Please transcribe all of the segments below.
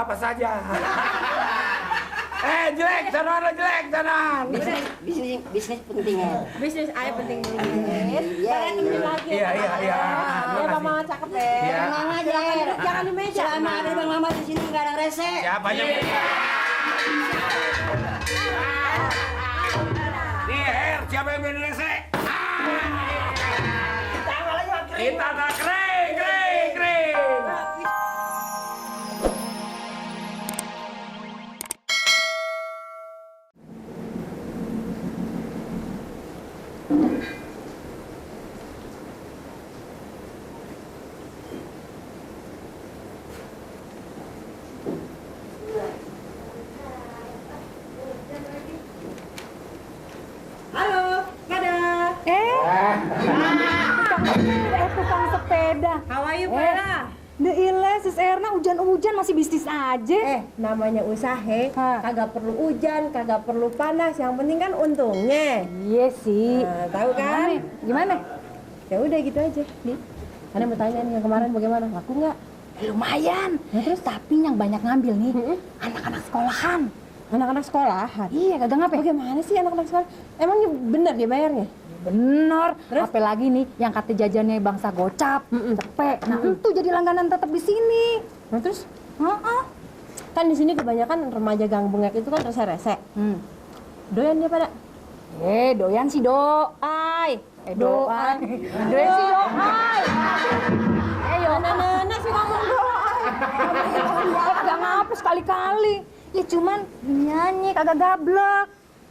apa saja. Jelek, sana jelek, sana. Bisnis penting ya. Bisnis aja penting dulu. Iya, Temenin lagi. Iya. Ya, Bang Mamat cakep deh. Iya. Tenang aja. Jangan di meja. Selama ada Bang Mamat di sini nggak ada rese. Siapa yang nih, siapa yang beli rese? Kita tak kering. Halo, Kada. Tukang sepeda. How are you, Bella? Deilah, Sis Erna hujan-hujan masih bisnis aja. Namanya usaha, Hah. kagak perlu hujan, kagak perlu panas, yang penting kan untungnya. Iya sih. Nah, tahu kan? Gimana? Ya udah gitu aja. Nih, Ana mau tanya nih yang kemarin bagaimana? Laku nggak? Lumayan. Terus tapi yang banyak ngambil nih anak-anak sekolahan. Anak-anak sekolahan. Iya, kagak ngapain. Bagaimana sih anak-anak sekolah? Emangnya bener dia bayarnya? Bener. Terus? Apalagi nih yang kata jajannya bangsa gocap, cepet. Nah, itu jadi langganan tetap di sini. Nah terus? Heeh. Kan di sini kebanyakan remaja gang bengek itu kan rese-rese. Doyan dia pada? Doyan si doai. Doai. Doyan si doai. Nenek sih ngomong doai. Kagak ngapa sekali-kali. Ya cuman nyanyi kagak gablek.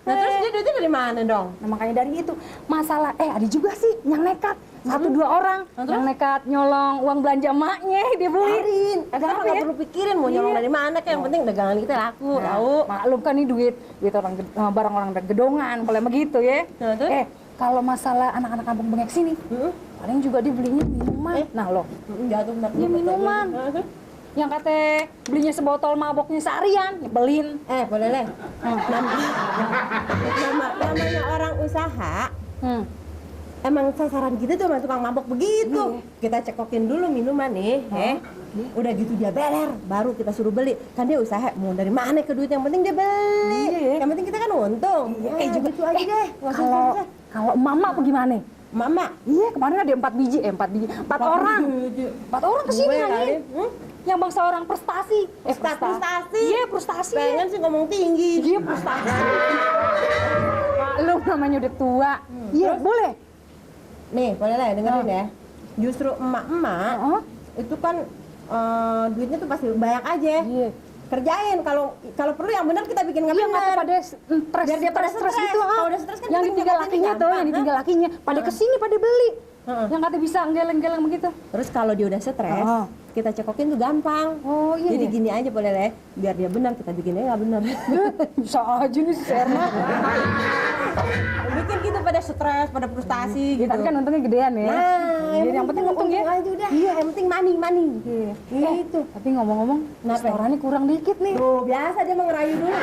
Nah terus dia duitnya dari mana dong? Nah makanya dari itu masalah ada juga sih yang nekat 1-2 orang yang nekat nyolong uang belanja emaknya dia beliin. Kita nggak perlu pikirin mau nyolong dari mana, kayak yang penting dagangan kita laku, tahu? Maklum kan nih duit orang barang orang dari gedongan kalau yang begitu ya. Nah, terus? Kalau masalah anak-anak kampung bengek sini paling juga dibelinya minuman. Nah lo Jatuh benar. ya minuman yang kata belinya sebotol maboknya seharian nyebelin. Boleh leh. Namanya orang usaha. Emang sasaran kita tuh emang tukang mabok begitu. Kita cekokin dulu minuman nih, udah gitu dia beler, baru kita suruh beli. Kan dia usaha, mau dari mana ke duit, yang penting dia beli. Yang penting kita kan untung. Juga gitu aja deh. Kalau mama apa gimana? Mama, Iya, kemarin ada 4 biji. 4 orang. 4 orang kesini Gue lagi. kali. Yang bangsa orang prestasi. Prestasi. Iya, prestasi. Pengen sih ngomong tinggi. Iya, prestasi. Maklum namanya udah tua. Iya, boleh. Nih, boleh lah dengerin ya. Justru emak-emak itu kan duitnya tuh pasti banyak aja. Iya. Kerjain, kalau perlu yang benar kita bikin nggak Iya, benar. kata pada stres, Biar dia pada stres stres. gitu. Kalau udah stres kan yang kita ditinggal nggak lakinya gampang, tuh, yang ditinggal lakinya. Pada kesini, pada beli. Yang kata bisa geleng-geleng begitu. Terus kalau dia udah stres, kita cekokin tuh gampang. Oh iya. Jadi gini aja boleh leh, biar dia benar kita bikinnya nggak benar. Bisa aja nih si Serna. Bikin gitu pada stres, pada frustasi gitu. Tapi kan untungnya gedean ya. Nah, yang penting untung ya. aja udah. Iya, yang penting money. Iya. Gitu. Tapi ngomong-ngomong, restorannya kurang dikit nih. Tuh, biasa dia mau ngerayu dulu.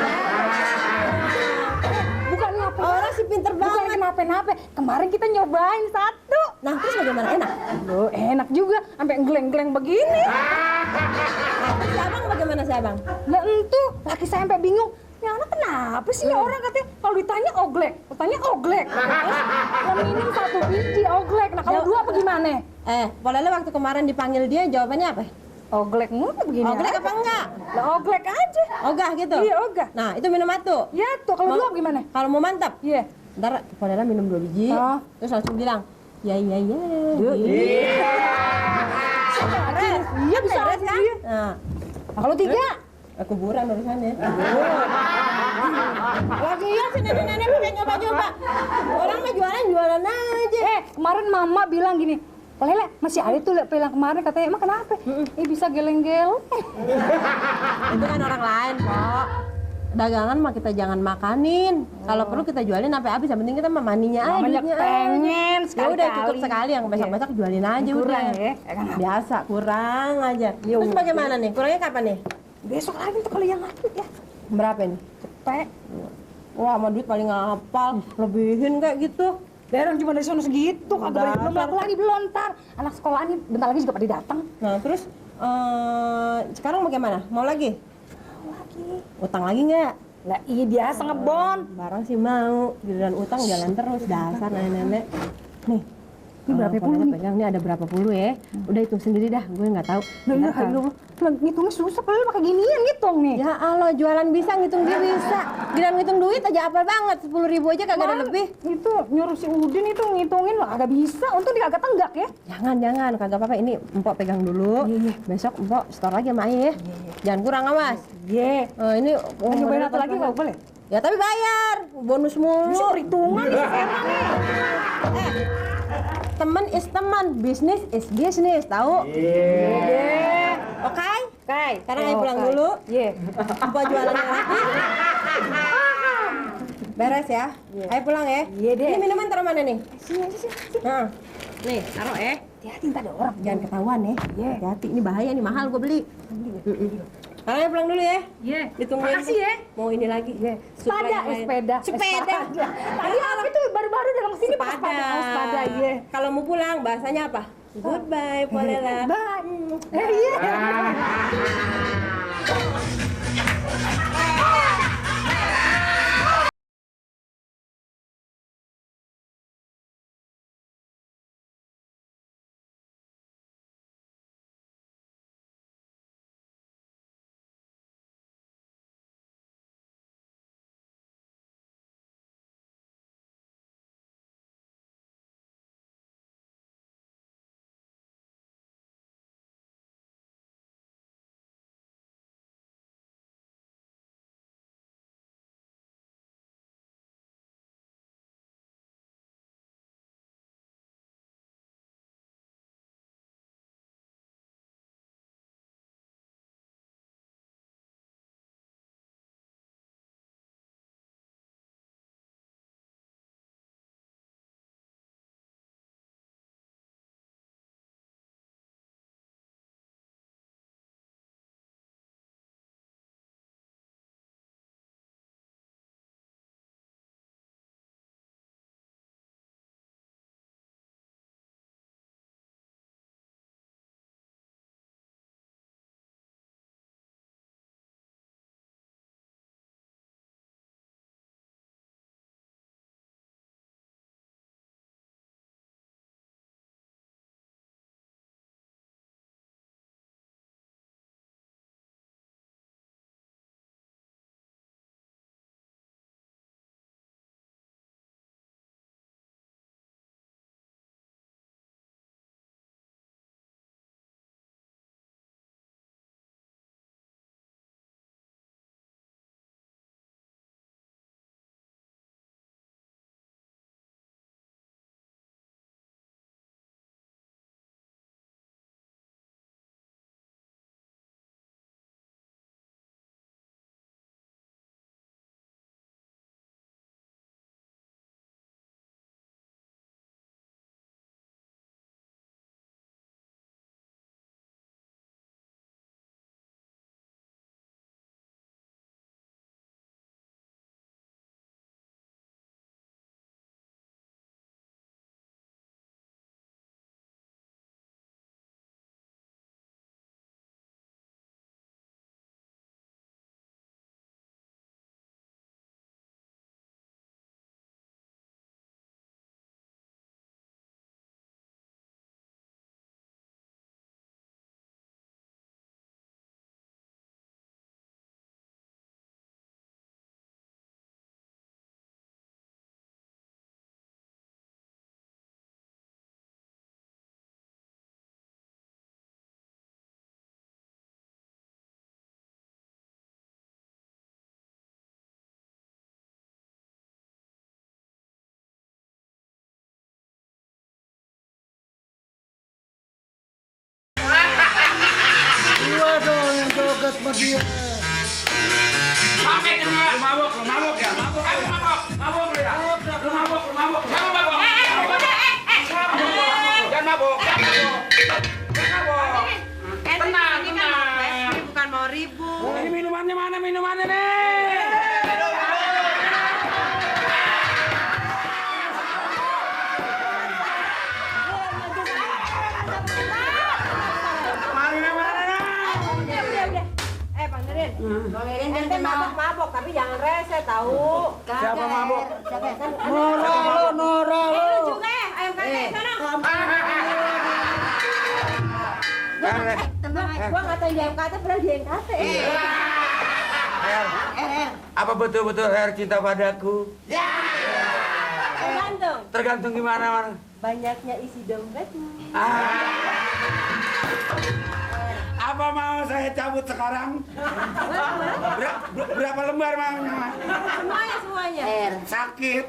Bukan ngapain. Orang sih pinter Bukan banget. kenapa-napa. Kemarin kita nyobain 1. Nah, terus bagaimana? Enak? Loh, enak juga. Sampai geleng-geleng begini. Terus si abang bagaimana si abang? Lah itu, laki saya sampai bingung. Ya anak kenapa sih ya orang katanya kalau ditanya oglek, terus yang minum 1 biji oglek. Nah kalau 2 apa gimana? Polele waktu kemarin dipanggil dia jawabannya apa? Oglek mulu begini. Oglek apa enggak? Lah oglek aja. Ogah gitu? Iya ogah. Nah, itu minum satu. Ya tuh kalau 2 gimana? Kalau mau mantap, Iya. ntar Polele minum 2 biji, terus langsung bilang, ya. Iya bisa Beres kan? iya. Nah, Kalau 3? kuburan urusannya. Lagian si nenek-nenek pakai nyoba-nyoba. Orang mah jualan aja. Kemarin mama bilang gini, Lele, masih ada tuh pelang kemarin katanya, emang kenapa? Bisa geleng-geleng. Itu kan orang lain kok. Dagangan mah kita jangan makanin. Kalau perlu kita jualin sampai habis. Yang penting kita mah maninya aja. Namanya duitnya pengen aja. Ya udah cukup sekali, yang besok-besok jualin aja Kurang udah. ya? Biasa kurang aja. Terus bagaimana nih? Kurangnya kapan nih? Besok lagi tuh kalau yang laki ya. Berapa nih? Cepet. Wah, sama duit paling ngapal. Lebihin kayak gitu. Daerah cuma dari sana segitu, kagak belum laku lagi belum ntar. Anak sekolah ini bentar lagi juga pada datang. Nah terus sekarang bagaimana? Mau lagi? Utang lagi nggak? Lah iya biasa ngebon. Barang sih mau, giliran utang jalan terus, dasar nenek-nenek. Nih, Ini berapa puluh nih? pegang nih ada berapa puluh ya? Udah hitung sendiri dah, gue nggak tahu. Lah iya, Ntar kalau- ngitungnya susah, padahal pakai ginian ngitung nih. Ya Allah, jualan bisa, ngitung dia bisa. Giliran ngitung duit aja apal banget, 10.000 aja kagak ada lebih. Itu nyuruh si Udin itu ngitungin lah, agak bisa. Untung dia agak tenggak ya. Jangan, kagak apa-apa. Ini Empok pegang dulu. Besok Empok store lagi sama Ayah. Jangan kurang, awas. Iya. Ini Nyobain apa lagi nggak boleh? Ya tapi bayar, bonus mulu. Bisa perhitungan nih si Vera nih. Teman is teman, bisnis is bisnis, tahu? Iya. Oke? Oke. Sekarang Ayah Oh, pulang oke. dulu. Iya. Empok jualannya lagi. Beres ya? Ayah pulang ya? Iya deh. Ini minuman taruh mana nih? Sini aja sih. Nah, nih taruh ya. Hati-hati ntar ada orang. Jangan ketahuan ya. Iya. Hati-hati, ini bahaya nih, mahal gue beli. Sekarang Ayah pulang dulu ya. Iya. Ditungguin. Makasih ya. Mau ini lagi. Iya. Supply Sepeda, yang lain. sepeda. Sepeda. Tadi apa itu baru-baru dalam sini pas sepeda. Oh, sepeda, iya. Kalau mau pulang bahasanya apa? Goodbye, Polela. Bye. Iya. Sampai dengar. Lu mabok ya? Mabok. Mabok lu ya? Lu mabok. Siapa mabok? Jangan mabok. Jangan mabok. Tenang. Ini bukan mau ribut. Ini minumannya mana? Minumannya nih. Udah. Panggilin. Irin. Bang Irin kan Ente kenal. mabok-mabok tapi jangan rese tahu. Siapa mabok? Siapa kan? Nora Lu lu. juga ya, ayam kate sana. Tenang aja. Gua ngatain dia MKT, padahal dia MKT. Her, apa betul-betul Her cinta padaku? Tergantung. Tergantung gimana, Man. Banyaknya isi dompetmu. Apa mau saya cabut sekarang? Berapa lembar maunya? Semuanya. Sakit.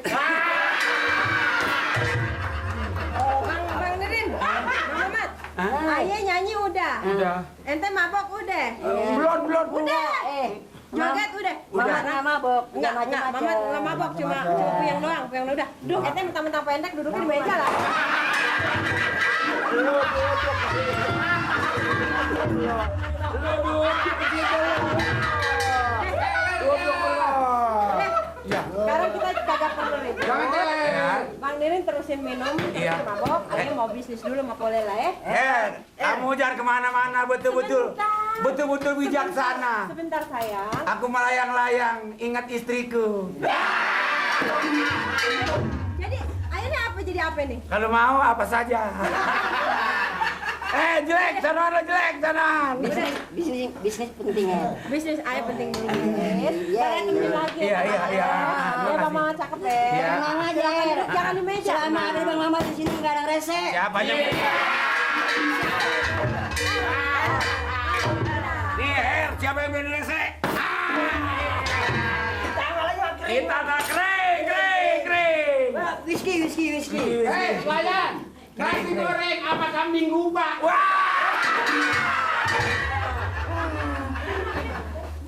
Bang Nirin, Bang Mamat. Ayah nyanyi udah. Udah. Ente mabok udah. Belum. Udah. Joget udah. Mamat nggak mabok. Enggak, Mamat nggak mabok, cuma puyeng doang, udah. Duduk, ente mentang-mentang pendek, duduknya di meja lah. Sekarang kita kagak perlu nih. Bang Nirin terusin minum, Iya. mabok. Ayah mau bisnis dulu sama Polela ya. Her, kamu jangan kemana-mana, betul-betul bijaksana. Sebentar sayang. Aku melayang-layang, ingat istriku. Jadi, ayahnya apa jadi apa nih? Kalau mau apa saja. Jelek, sana. Bisnis penting ya. Bisnis ayah penting dulu. Saya temenin lagi. Iya. Ya, Bang Mamat cakep deh. Iya. Tenang aja. Jangan di meja. Selama ada Bang Mamat di sini nggak ada rese. Siapa yang nih Her, siapa yang beli rese? Kita tak kering. Whisky. Pelayan, nasi goreng apa kambing gubak?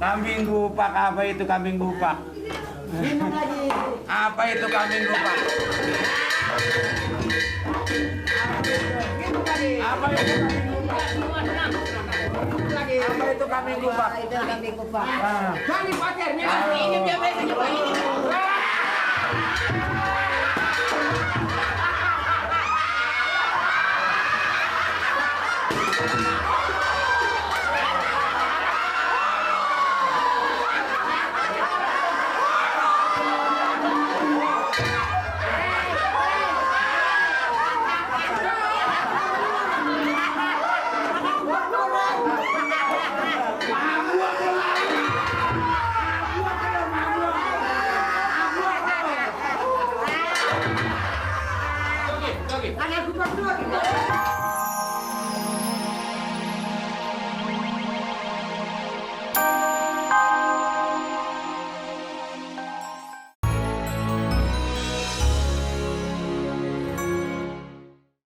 Kambing gupak, apa itu kambing gupak? Minum lagi. Apa itu kambing gupak? Apa itu kambing gupak? Apa itu kambing gupak? Itu kambing kupak. Kambing pacar, ini dia